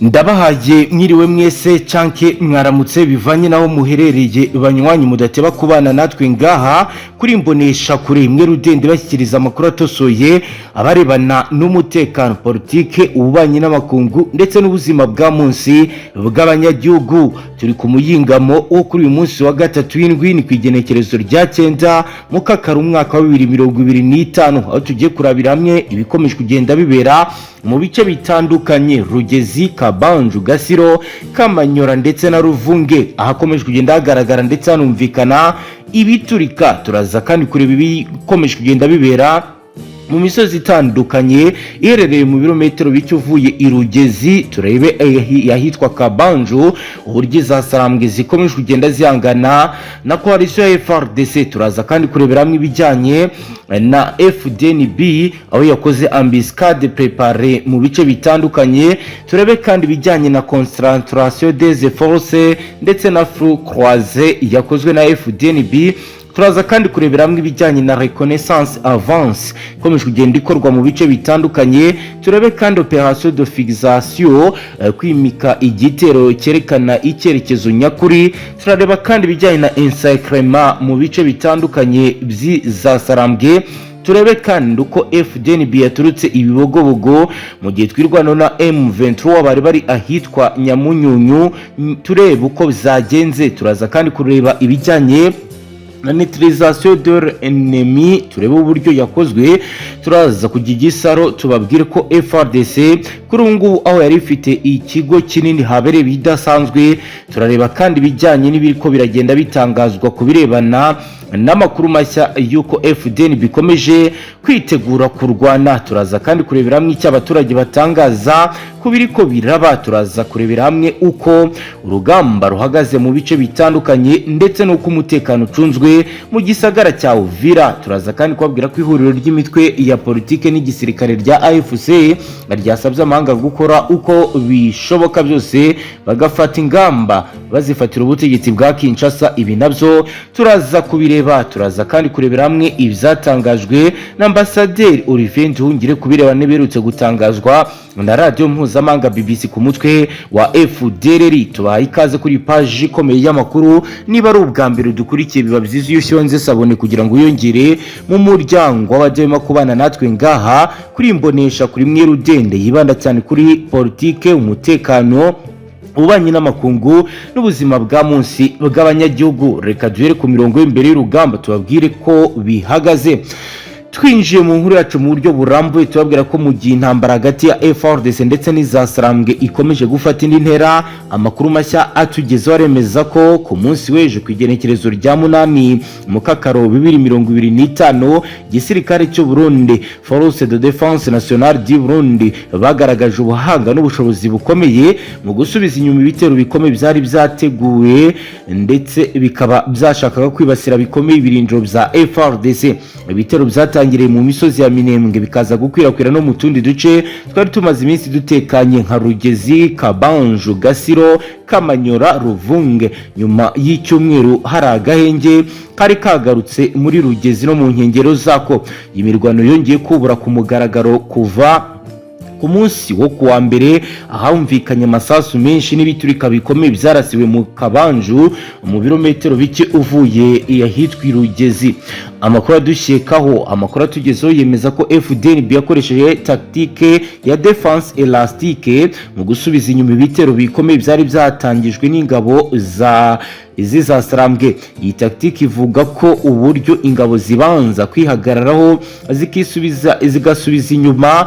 Ndabahaye mwiriwe mwese canke mwaramutse, bivanye naho muherereye. Banywanyi mudateba kubana natwe ngaha kuri Mbonesha Kure imwe rudende, bashyikiriza amakuru atosoye abarebana n'umutekano, politike, ububanyi n'amakungu ndetse n'ubuzima bwa munsi bw'abanyagihugu. Turi ku muyingamo wo kuri uyu munsi wa gatatu w'indwi, ni ku igenekerezo rya 9 Mukakara, umwaka wa 2025, aho tugiye kurabira hamwe ibikomeje kugenda bibera mu bice bitandukanye: Rugezi, Kabanju, Gasiro, Kamanyora ndetse na Ruvunge, ahakomeje kugenda hagaragara ndetse hanumvikana ibiturika. Turaza kandi kureba ibikomeje kugenda bibera mu misozi itandukanye iherereye mu birometero bike uvuye i Rugezi. Turebe ahitwa Kabanju, uburyo iza Sarambwe zikomeje kugenda zihangana na coalition ya FARDC. Turaza kandi kurebera hamwe ibijyanye na FDNB, aho yakoze embuscade préparée mu bice bitandukanye. Turebe kandi ibijyanye na concentration des forces ndetse na flux croisé yakozwe na FDNB. Turaza kandi kurebera hamwe ibijyanye na reconnaissance avancée ikomeje kugenda ikorwa mu bice bitandukanye. Turebe kandi opération de fixation, kwimika igitero cyerekana icyerekezo nyakuri. Turareba kandi ibijyanye na encerclement mu bice bitandukanye by'iza Sarambwe. Turebe kandi uko FDNB yaturutse Ibibogobogo mu gihe twirwano na M23 bari bari ahitwa Nyamunyunyu, turebe uko byagenze. Turaza kandi kureba ibijyanye na neutralisation de l'ennemi, turebe uburyo yakozwe. Turaza kujya Igisaro, tubabwire ko FARDC kuri ubu ngubu aho yari ifite ikigo kinini habereye ibidasanzwe. Turareba kandi ibijyanye n'ibiriko biragenda bitangazwa ku birebana n'amakuru mashya y'uko FDN bikomeje kwitegura kurwana. Turaza kandi kurebera hamwe icyo abaturage batangaza ku biriko biraba. Turaza kurebera hamwe uko urugamba ruhagaze mu bice bitandukanye ndetse n'uko umutekano ucunzwe mu gisagara cya Uvira. Turaza kandi kubabwira ko ihuriro ry'imitwe ya politike n'igisirikare rya AFC ryasabye amahanga gukora uko bishoboka byose bagafata ingamba bazifatira ubutegetsi bwa Kinshasa. Ibi nabyo turaza kubireba. Turaza kandi kurebera hamwe ibyatangajwe na Ambasaderi Olivier Nduhungire ku birebana n'ibiherutse gutangazwa na radiyo mpuzamahanga BBC ku mutwe wa FDLR. Tubahaye ikaze kuri paji ikomeye y'amakuru. Niba ari ubwa mbere dukurikiye, biba byiza iyo ushonze s'abonner kugira ngo wiyongere mu muryango w'abajyemo kubana natwe ngaha kuri Imbonesha kuri mwe rudende yibanda cyane kuri politike, umutekano, ububanyi n'amakungu n'ubuzima bwa munsi bw'abanyagihugu. Reka duhere ku mirongo y'imbere y'urugamba, tubabwire ko bihagaze. Twinjiye mu nkuru yacu mu buryo burambuye, tubabwira ko mu gihe intambara hagati ya FARDC ndetse n'iza Sarambwe ikomeje gufata indi ntera, amakuru mashya atugezeho aremeza ko ku munsi w'ejo, ku igenekerezo rya 8 Mukakaro 2025, igisirikare cy'u Burundi, Force de Défense Nationale du Burundi, bagaragaje ubuhanga n'ubushobozi bukomeye mu gusubiza inyuma ibitero bikomeye byari byateguwe ndetse bikaba byashakaga kwibasira bikomeye ibirindiro bya FARDC. Ibitero byatangiriye mu misozi ya Minembwe, bikaza gukwirakwira no mu tundi duce twari tumaze iminsi dutekanye nka Rugezi, Kabanju, Gasiro, Kamanyora, Ruvunge. Nyuma y'icyumweru hari agahenge kari kagarutse muri Rugezi no mu nkengero zako, iyi mirwano yongeye kubura ku mugaragaro kuva ku munsi wo kuwa mbere, ahumvikanye amasasu menshi n'ibiturika bikomeye byarasiwe mu Kabanju, mu birometero bike uvuye ahitwa Rugezi. Amakuru adushyekaho, amakuru atugezeho yemeza ko FDNB yakoresheje tactique ya défense élastique mu gusubiza inyuma ibitero bikomeye byari byatangijwe n'ingabo za izi za Sarambwe. Iyi tactique ivuga ko uburyo ingabo zibanza kwihagararaho, zikisubiza, zigasubiza inyuma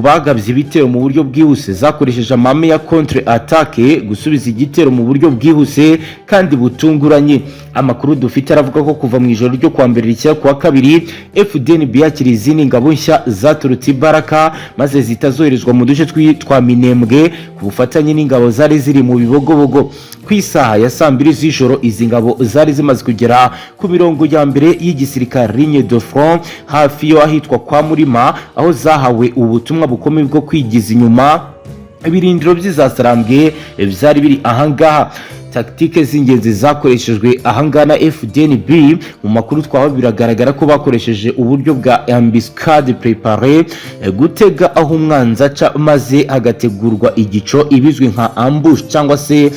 bagabye ibitero mu buryo bwihuse, zakoresheje amahame ya contre attaque, gusubiza igitero mu buryo bwihuse kandi butunguranye. Amakuru dufite aravuga ko kuva mu ijoro ryo kuwa mbere rishyira kuwa kabiri, FDNB yakiriye izindi ngabo nshya zaturutse Ibaraka, maze zitazoherezwa mu duce twa Minembwe ku bufatanye n'ingabo zari ziri mu Bibogobogo. Ku isaha ya saa 2 z'ijoro, izi ngabo zari zimaze kugera ku mirongo ya mbere y'igisirikare, ligne de front, hafi yo ahitwa kwa Murima, aho zahawe ubutumwa bukomeye bwo kwigiza inyuma ibirindiro by'izasarambwe byari biri ahangaha. Tactique z'ingenzi zakoreshejwe ahangaha na FDNB, mu makuru twaho biragaragara ko bakoresheje uburyo bwa embuscade préparée, gutega aho umwanzi aca maze hagategurwa igico, ibizwi nka ambush cyangwa se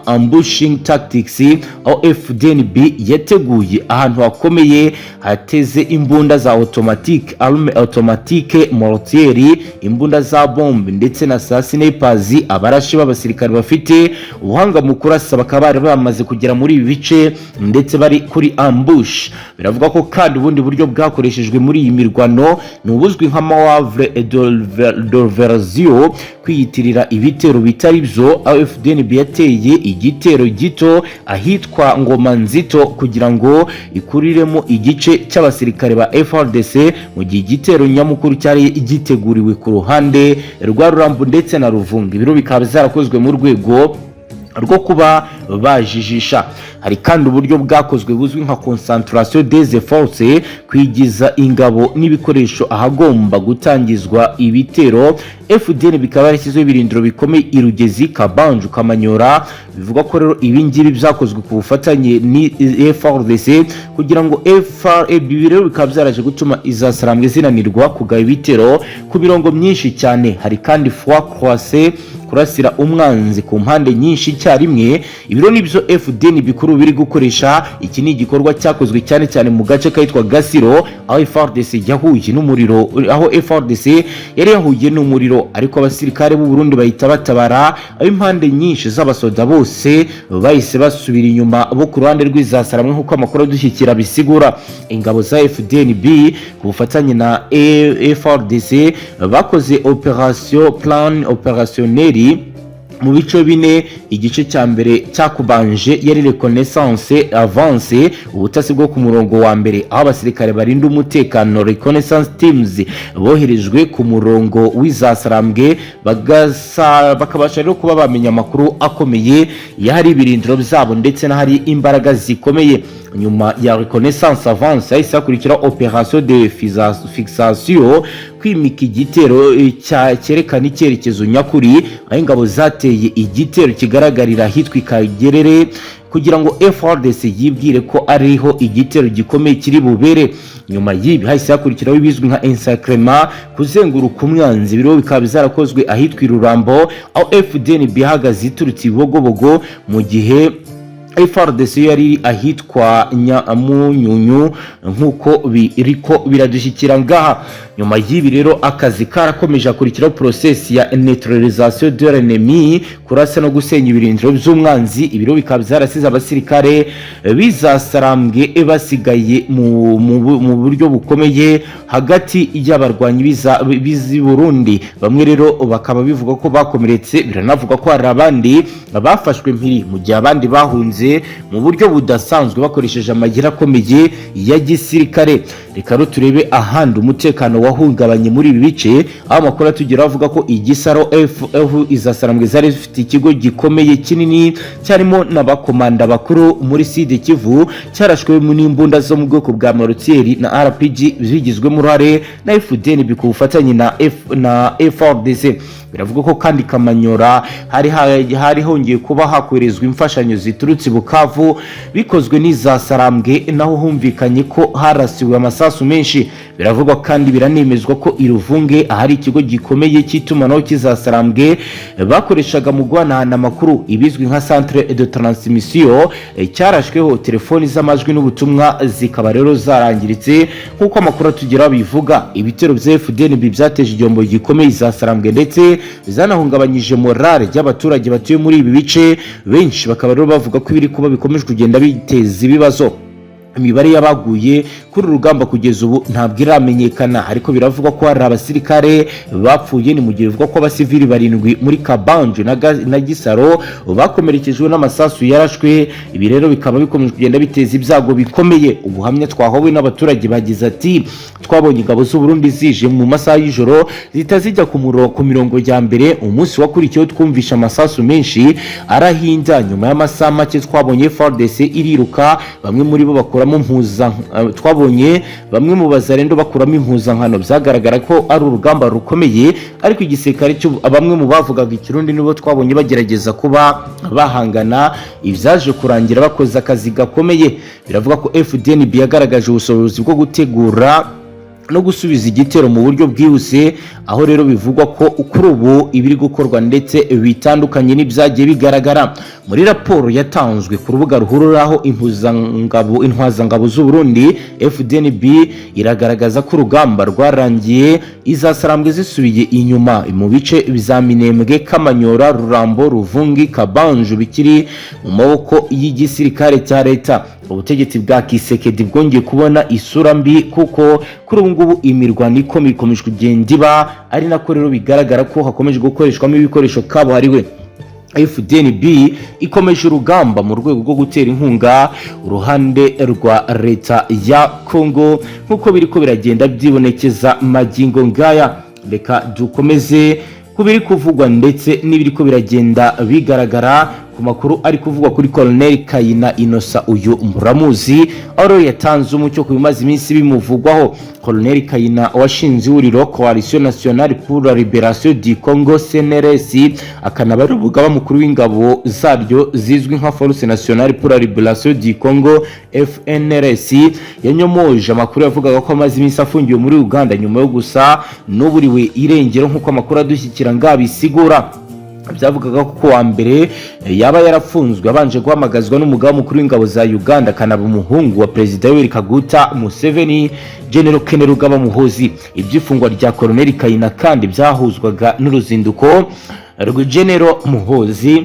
ambushing tactics, aho FDNB yateguye ahantu hakomeye hateze imbunda za automatique, arme automatique, mortier, imbunda za bombe ndetse na za snipers. Abarashi b'abasirikare bafite ubuhanga mu kurasa bakaba bari bamaze kugera muri ibi bice ndetse bari kuri ambush. Biravuga ko kandi ubundi buryo bwakoreshejwe muri iyi mirwano ni ubuzwi nka manœuvre diversion, kwiyitirira ibitero bitari byo, aho FDNB yateye igitero gito ahitwa Ngoma Nzito kugira ngo ikuriremo igice cy'abasirikare ba FARDC, mu gihe igitero nyamukuru cyari giteguriwe ku ruhande rwa Rurambu ndetse na Ruvunga. Ibiro bikaba byarakozwe mu rwego rwo kuba bajijisha. Hari kandi uburyo bwakozwe buzwi nka concentration des forces, kwigiza ingabo n'ibikoresho ahagomba gutangizwa ibitero. FDN bikaba yarashyizeho ibirindiro bikomeye i Rugezi, Kabanju, Kamanyora. Bivugwa ko rero ibi ngibi byakozwe ku bufatanye ni FARDC kugira ngo FRB, rero bikaba byaraje gutuma izasarambwe zinanirwa kugaba ibitero ku mirongo myinshi cyane. Hari kandi feu croisé, kurasira umwanzi ku mpande nyinshi icyarimwe. Ibiro nibyo FDN bikuru biri gukoresha. Iki ni igikorwa cyakozwe cyane cyane mu gace kitwa Gasiro, aho FARDC yahuye n'umuriro, aho FARDC yari yahuye n'umuriro, ariko abasirikare b'u Burundi bahita batabara, aho impande nyinshi z'abasoda bose bahise basubira inyuma bo ku ruhande rw'izasaramwe, nk'uko amakuru adushyikira bisigura. Ingabo za FDNB ku bufatanye na FARDC bakoze operation plan opérationnel mu bice bine. Igice cya mbere cyakubanje yari reconnaissance avancée, ubutasi bwo ku murongo wa mbere, aho abasirikare barinda umutekano, reconnaissance teams, boherejwe ku murongo w'izasarambwe, bakabasha rero kuba bamenya amakuru akomeye y'ahari ibirindiro byabo ndetse n'ahari imbaraga zikomeye. Nyuma ya reconnaissance avancée hahise hakurikira opération de fixation, kwimika igitero cyerekana icyerekezo nyakuri, aho ingabo zateye igitero kigaragarira ahitwa Ikagerere kugira ngo FARDC yibwire ko ariho igitero gikomeye kiri bubere. Nyuma y'ibi hahise hakurikiraho ibizwi nka encerclement, kuzenguruka umwanzi. Biriho bikaba byarakozwe ahitwa Irurambo, aho FDNB ihagaze iturutse Ibibogobogo, mu gihe FARDC yari ahitwa Nyamunyunyu, nk'uko biriko biradushyikira ngaha. Nyuma y'ibi rero akazi karakomeje, hakurikiraho process ya neutralisation de l'ennemi, kurasa no gusenya ibirindiro by'umwanzi. Ibiro bikaba byarasize abasirikare bizasarambwe basigaye mu buryo bukomeye hagati y'abarwanyi b'izi Burundi. Bamwe rero bakaba bivuga ko bakomeretse, biranavuga ko hari abandi bafashwe mpiri, mu gihe abandi bahunze mu buryo budasanzwe bakoresheje amayeri akomeye ya gisirikare. Reka rero turebe ahandi umutekano wahungabanye muri ibi bice, aho amakuru atugeraho avuga ko Igisaro FF izasarambwe zari zifite ikigo gikomeye kinini cyarimo n'abakomanda bakuru muri Sud Kivu, cyarashwemo n'imbunda zo mu bwoko bwa mortier na RPG, bigizwemo uruhare na FDNB ku bufatanye na FARDC. Biravuga ko kandi Kamanyora hari hongeye kuba hakoherezwa imfashanyo ziturutse i Bukavu bikozwe n'izasarambwe, naho humvikanye ko harasiwe amasasu menshi. Biravugwa kandi biranemezwa ko Iruvunge, ahari ikigo gikomeye cy'itumanaho cy'izasarambwe bakoreshaga mu guhanahana amakuru, ibizwi nka centre de transmission, cyarashweho, telefoni z'amajwi n'ubutumwa zikaba rero zarangiritse, nk'uko amakuru atugeraho bivuga. Ibitero bya FDNB byateje igihombo gikomeye izasarambwe ndetse zanahungabanyije morale y'abaturage batuye muri ibi bice. Benshi bakaba rero bavuga ko ibiri kuba bikomeje kugenda biteza ibibazo. Imibare y'abaguye kuri uru rugamba kugeza ubu ntabwo iramenyekana, ariko biravugwa ko hari abasirikare bapfuye. Ni mu gihe bivugwa ko abasivili barindwi muri Kabanju na Gisaro bakomerekejwe n'amasasu yarashwe. Ibi rero bikaba bikomeje kugenda biteza ibyago bikomeye. Ubuhamya twahawe n'abaturage bagize ati: "Twabonye ingabo z'u Burundi zije mu masaha y'ijoro, zihita zijya ku mirongo ya mbere. Umunsi wakurikiyeho twumvishe amasasu menshi arahinda. Nyuma y'amasaha make twabonye FARDC iriruka, bamwe muri bo bakuramo bakuramo twabonye bamwe mu bazarendo bakuramo impuzankano. Byagaragara ko ari urugamba rukomeye, ariko igisirikare bamwe mu bavugaga Ikirundi nibo twabonye bagerageza kuba bahangana, ibyaje kurangira bakoze akazi gakomeye. Biravuga ko FDNB yagaragaje ubushobozi bwo gutegura no gusubiza igitero mu buryo bwihuse, aho rero bivugwa ko kuri ubu ibiri gukorwa ndetse bitandukanye n'ibyagiye bigaragara muri raporo yatanzwe ku rubuga ruhururaho impuzangabo intwazangabo z'u Burundi. FDNB iragaragaza ko urugamba rwarangiye izasarambwe zisubiye inyuma mu bice bya Minembwe, Kamanyora, Rurambo, Ruvungi, Kabanju bikiri mu maboko y'igisirikare cya leta. Ubutegetsi bwa Tshisekedi bwongeye kubona isura mbi, kuko kuri ubu ngubu imirwano ikomeye ikomeje kugenda iba, ari nako rero bigaragara ko hakomeje gukoreshwamo ibikoresho kabuhariwe. FDNB ikomeje urugamba mu rwego rwo gutera inkunga uruhande rwa leta ya Congo, nk'uko biriko biragenda byibonekeza magingo ngaya. Reka dukomeze ku biri kuvugwa ndetse n'ibiriko biragenda bigaragara ku makuru ari kuvugwa kuri Colonel Kayina Inosa. Uyu muramuzi, aho rero yatanze umucyo ku bimaze iminsi bimuvugwaho. Colonel Kayina washinze ihuriro Coalition Nationale pour la Libération du Congo, CNLS, akanaba ari umugaba mukuru w'ingabo zaryo zizwi nka Force Nationale pour la Libération du Congo, FNLS, yanyomoje amakuru yavugaga ko amaze iminsi afungiwe muri Uganda nyuma yo gusa n'uburiwe irengero, nk'uko amakuru adushyikira ngabisigura. Byavugaga ko kuwa mbere yaba yarafunzwe abanje guhamagazwa n'umugaba mukuru w'ingabo za Uganda, akanaba umuhungu wa Perezida Yoweri Kaguta Museveni, General Kainerugaba Muhozi. Iby'ifungwa rya Colonel Kayina kandi byahuzwaga n'uruzinduko rwa General Muhozi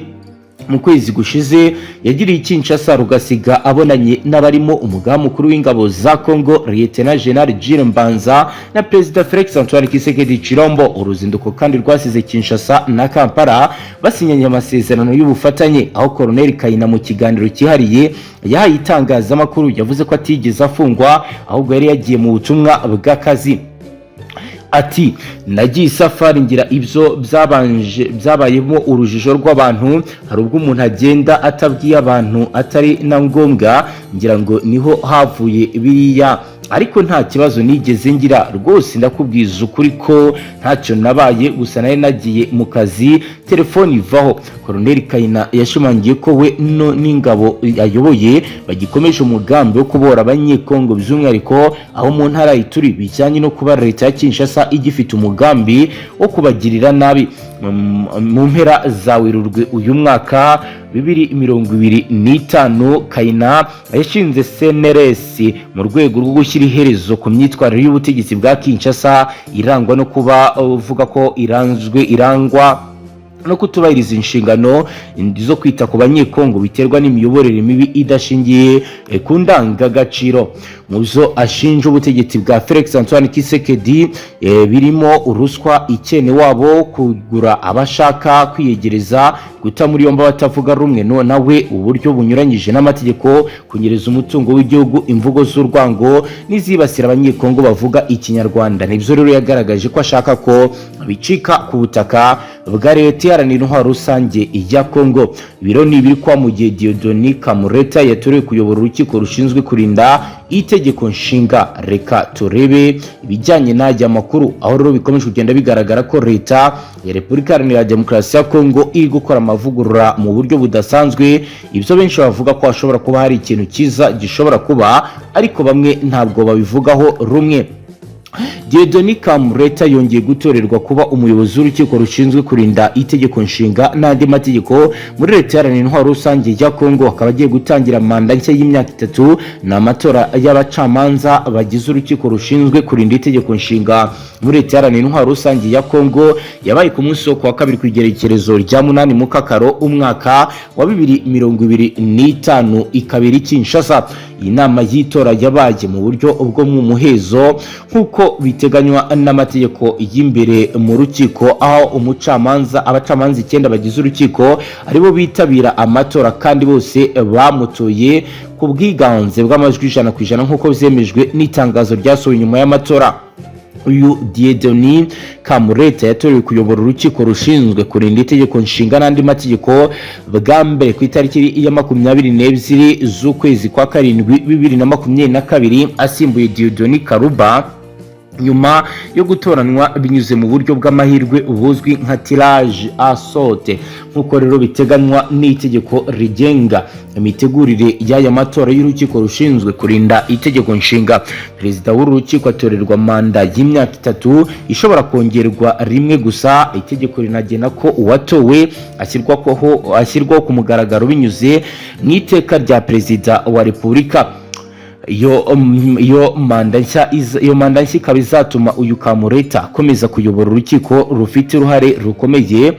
mu kwezi gushize yagiriye i Kinshasa, rugasiga abonanye n'abarimo umugaba mukuru w'ingabo za Congo, Lieutenant General Jules Mbanza, na Perezida Felix Antoine Tshisekedi Tshilombo. Uruzinduko kandi rwasize Kinshasa na Kampala basinyanye amasezerano y'ubufatanye, aho Colonel Kayina mu kiganiro cyihariye yahaye itangazamakuru yavuze ko atigeze afungwa, ahubwo yari yagiye mu butumwa bw'akazi. Ati: "Nagiye isafari ngira ibyo byabanje byabayemo urujijo rw'abantu. Hari ubwo umuntu agenda atabwiye abantu, atari na ngombwa. Ngira ngo niho havuye biriya, ariko nta kibazo nigeze ngira rwose. Ndakubwiza ukuri ko ntacyo nabaye, gusa nari nagiye mu kazi, telefoni ivaho." Colonel Kayina yashimangiye ko we no n'ingabo ayoboye bagikomeje umugambi wo kubohora Abanyekongo, by'umwihariko aho mu ntara Ituri, bijyanye no kuba leta ya Kinshasa igifite umugambi wo kubagirira nabi. Mu mpera za Werurwe uyu mwaka 2025, Kayina yashinze CNLS mu rwego rwo gushyira iherezo ku myitwarire y'ubutegetsi bwa Kinshasa irangwa no kuba uvuga ko iranzwe irangwa no kutubahiriza inshingano zo kwita ku Banyekongo, biterwa n'imiyoborere mibi idashingiye ku ndangagaciro. Mu byo ashinja ubutegetsi bwa Felix Antoine Tshisekedi birimo uruswa, ikene wabo, kugura abashaka kwiyegereza, guta muri yombi abatavuga rumwe no nawe uburyo bunyuranyije n'amategeko, kunyereza umutungo w'igihugu, imvugo z'urwango n'izibasira Abanyekongo bavuga Ikinyarwanda. Nibyo rero yagaragaje ko ashaka ko bicika ku butaka bwa leta iharanira intwaro rusange ya Kongo. Ibiro ni ibiri kwa mu gihe Dieudonné Kamuleta yatorewe kuyobora urukiko rushinzwe kurinda itegeko nshinga. Reka turebe ibijyanye n'ajya makuru, aho rero bikomeje kugenda bigaragara ko leta ya Repubulika Iharanira Demokarasi ya Kongo iri gukora amavugurura mu buryo budasanzwe, ibyo benshi bavuga ko hashobora kuba hari ikintu cyiza gishobora kuba, ariko bamwe ntabwo babivugaho rumwe. Dieudonné Kamuleta yongeye gutorerwa kuba umuyobozi w'urukiko rushinzwe kurinda itegeko nshinga n'andi mategeko muri leta iharanira intwaro rusange ya Kongo, akaba agiye gutangira manda nshya y'imyaka 3. Ni amatora y'abacamanza bagize urukiko rushinzwe kurinda itegeko nshinga muri leta iharanira intwaro rusange ya Kongo yabaye ku munsi wo kuwa kabiri, ku igerekerezo rya 8 Mukakaro umwaka wa 2025, ikabera i Kinshasa. Iyi nama y'itora yabaye mu buryo bwo mu muhezo nk'uko biteganywa n'amategeko y'imbere mu rukiko, aho umucamanza abacamanza icyenda bagize urukiko aribo bitabira amatora, kandi bose bamutoye ku bwiganze bw'amajwi 100% nk'uko byemejwe n'itangazo ryasohowe nyuma y'amatora. Uyu Dieudonné Kamureta yatorewe kuyobora urukiko rushinzwe kurinda itegeko nshinga n'andi mategeko bwa mbere ku itariki ya 22 z'ukwezi kwa karindwi 2022, asimbuye Dieudonné Kaluba, nyuma yo gutoranwa binyuze mu buryo bw'amahirwe buzwi nka tirage au sort, nk'uko rero biteganywa n'itegeko rigenga imitegurire y'aya matora y'urukiko rushinzwe kurinda itegeko nshinga. Perezida w'uru rukiko atorerwa manda y'imyaka 3 ishobora kongerwa rimwe gusa. Itegeko rinagena ko uwatowe ashyirwaho ku mugaragaro binyuze mu iteka rya Perezida wa Repubulika. Iyo manda nshya ikaba izatuma uyu Kamureta akomeza kuyobora urukiko rufite uruhare rukomeye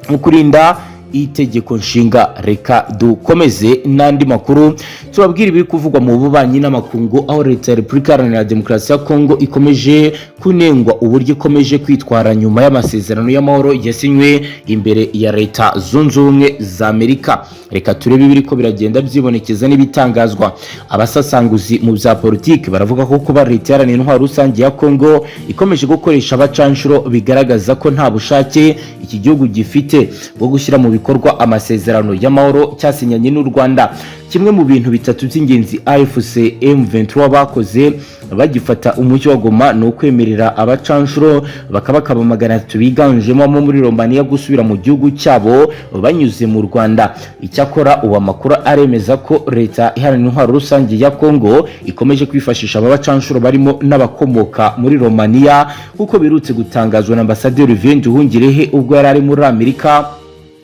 mu kurinda itegeko nshinga. Reka dukomeze n'andi makuru, tubabwire ibiri kuvugwa mu bubanyi n'amakungu, aho Leta ya Repubulika Iharanira Demokarasi ya Kongo ikomeje kunengwa uburyo ikomeje kwitwara nyuma y'amasezerano y'amahoro yasinywe imbere ya Leta Zunze Ubumwe za Amerika. Reka turebe ibiri ko biragenda byibonekeza n'ibitangazwa. Abasasanguzi mu bya politiki baravuga ko kuba Leta Iharanira Intwaro Rusange ya Kongo ikomeje gukoresha abacanshuro bigaragaza ko nta bushake iki gihugu gifite bwo gushyira mu bikorwa amasezerano y'amahoro cyasinyanye n'u Rwanda. Kimwe mu bintu bitatu by'ingenzi AFC M23 bakoze bagifata umujyi wa Goma ni ukwemerera abacanshuro bakabakaba 300 biganjemo abo muri Romania gusubira mu gihugu cyabo banyuze mu Rwanda. Icyakora ubu amakuru aremeza ko Leta Iharanira Intwaro Rusange ya Kongo ikomeje kwifashisha aba bacanshuro barimo n'abakomoka muri Romania, nk'uko birutse gutangazwa na Ambasaderi Olivier Nduhungirehe ubwo yari ari muri Amerika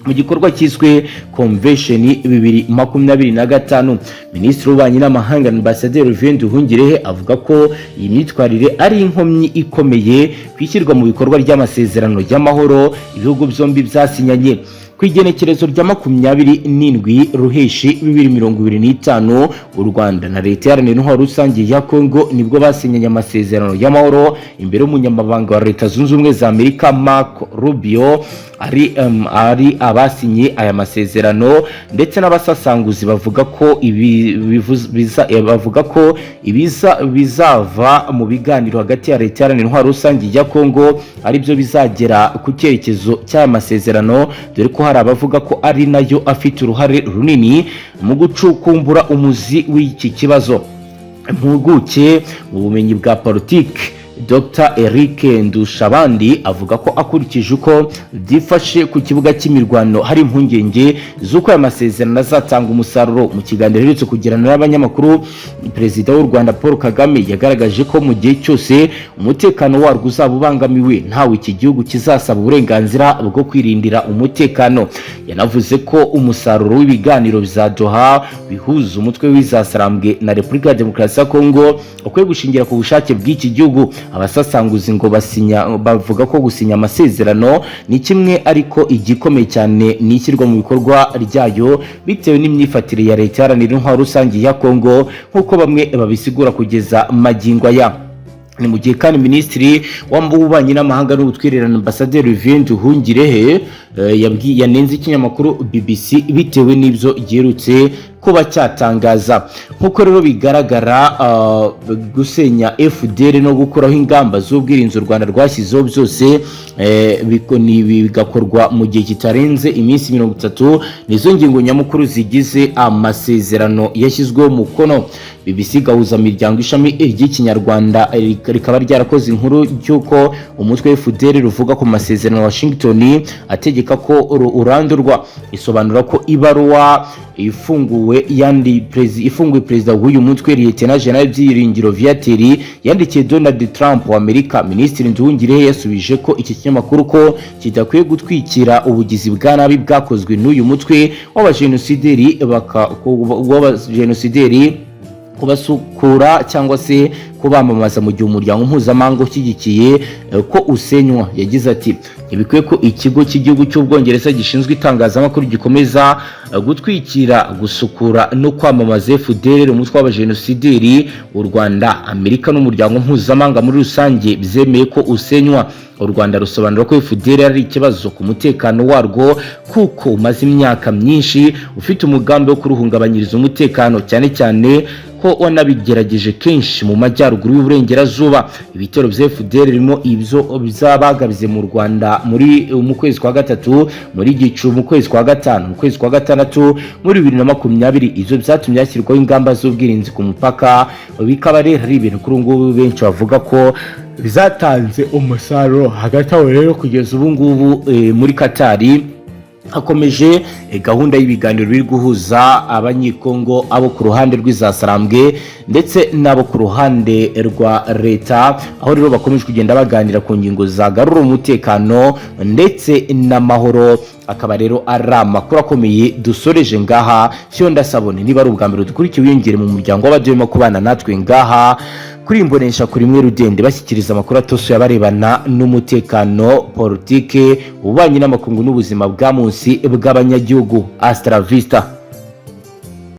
mu gikorwa cyiswe Convention 2025. Minisitiri w'Ububanyi n'Amahanga, Ambasaderi Olivier Nduhungirehe, avuga ko iyi myitwarire ari inkomyi ikomeye ku ishyirwa mu bikorwa ry'amasezerano y'amahoro ibihugu byombi byasinyanye. Ku igenekerezo rya 27 Ruheshi 2025, u Rwanda na Leta Iharanira Intwaro Rusange ya Kongo nibwo basinyanye amasezerano y'amahoro imbere y'umunyamabanga wa Leta Zunze Ubumwe za Amerika, Marco Rubio. Ari abasinye aya masezerano ndetse n'abasasanguzi bavuga ko ibi bavuga ko ibiza bizava mu biganiro hagati ya Leta Iharanira Intwaro Rusange ya Kongo aribyo bizagera ku cyerekezo cy'aya masezerano, dore ko hari abavuga ko ari nayo afite uruhare runini mu gucukumbura umuzi w'iki kibazo. Impuguke mu bumenyi bwa politiki, Dr Eric Ndushabandi, avuga ko akurikije uko byifashe ku kibuga cy'imirwano hari impungenge z'uko aya masezerano azatanga umusaruro. Mu kiganiro aherutse kugirana n'abanyamakuru, Perezida w'u Rwanda Paul Kagame yagaragaje ko mu gihe cyose umutekano warwo uzaba ubangamiwe, ntawe iki gihugu kizasaba uburenganzira bwo kwirindira umutekano. Yanavuze ko umusaruro w'ibiganiro bya Doha bihuza umutwe w'izasarambwe na Repubulika ya Demokarasi ya Kongo ukwiye gushingira ku bushake bw'iki gihugu. Abasasanguzi ngo basinya bavuga ko gusinya amasezerano ni kimwe, ariko igikomeye cyane ni ishyirwa mu bikorwa ryayo, bitewe n'imyifatire ya Leta Iharanira Intwaro Rusange ya Kongo nk'uko bamwe babisigura kugeza magingo aya. Ni mu gihe kandi Minisitiri w'Ububanyi n'Amahanga n'Ubutwererane, Ambasaderi Olivier Nduhungirehe, yanenze ikinyamakuru BBC bitewe n'ibyo giherutse kuba cyatangaza. Nk'uko rero bigaragara, gusenya FDLR no gukuraho ingamba z'ubwirinzi u Rwanda rwashyizeho byose bigakorwa mu gihe kitarenze iminsi 30, nizo ngingo nyamukuru zigize amasezerano yashyizweho umukono. BBC Gahuza Miryango ishami ry'Ikinyarwanda rikaba ryarakoze inkuru y'uko umutwe FDLR ruvuga ku masezerano Washington ategeka ko urandurwa, isobanura ko ibaruwa ifunguwe yandi ifunguye perezida w'uyu mutwe, Lieutenant General Byiringiro Viateur, yandikiye Donald Trump wa Amerika. Minisitiri Nduhungirehe yasubije ko iki kinyamakuru ko kidakwiye gutwikira ubugizi bwa nabi bwakozwe n'uyu mutwe w'abajenosideri, kubasukura cyangwa se kubamamaza mu gihe umuryango mpuzamahanga ushyigikiye ko usenywa. Yagize ati: "Ntibikwiye ko ikigo cy'igihugu cy'Ubwongereza gishinzwe itangazamakuru gikomeza gutwikira, gusukura no kwamamaza FDLR, umutwe w'abajenosideri u Rwanda, Amerika n'umuryango mpuzamahanga muri rusange byemeye ko usenywa." U Rwanda rusobanura ko FDLR ari ikibazo ku mutekano warwo, kuko umaze imyaka myinshi ufite umugambi wo kuruhungabanyiriza umutekano, cyane cyane ko wanabigerageje kenshi mu majyaruguru y'uburengerazuba. Ibitero bya FDLR birimo ibyo byabagabize mu Rwanda muri mu kwezi kwa gatatu, muri Gicu, mu kwezi kwa gatanu, mu kwezi kwa gatandatu muri 2020. Ibyo byatumye hashyirwaho ingamba z'ubwirinzi ku mupaka. Bikaba rero ari ibintu kuri ubu ngubu benshi bavuga ko bizatanze umusaruro. Hagati aho rero, kugeza ubu ngubu muri Katari hakomeje gahunda y'ibiganiro biri guhuza Abanyekongo, abo ku ruhande rw'izasarambwe ndetse n'abo ku ruhande rwa leta, aho rero bakomeje kugenda baganira ku ngingo zagarura umutekano ndetse n'amahoro. Akaba rero ari amakuru akomeye dusoreje ngaha. Fyonda sabone, niba ari ubwa mbere dukurikiye, wiyongere mu muryango w'abaduyemo kubana natwe ngaha kuri imbonesha kuri imwe rudende, bashyikiriza amakuru atosoye abarebana n'umutekano, politike, ububanyi n'amakungu n'ubuzima bwa munsi bw'abanyagihugu. Hasta la vista.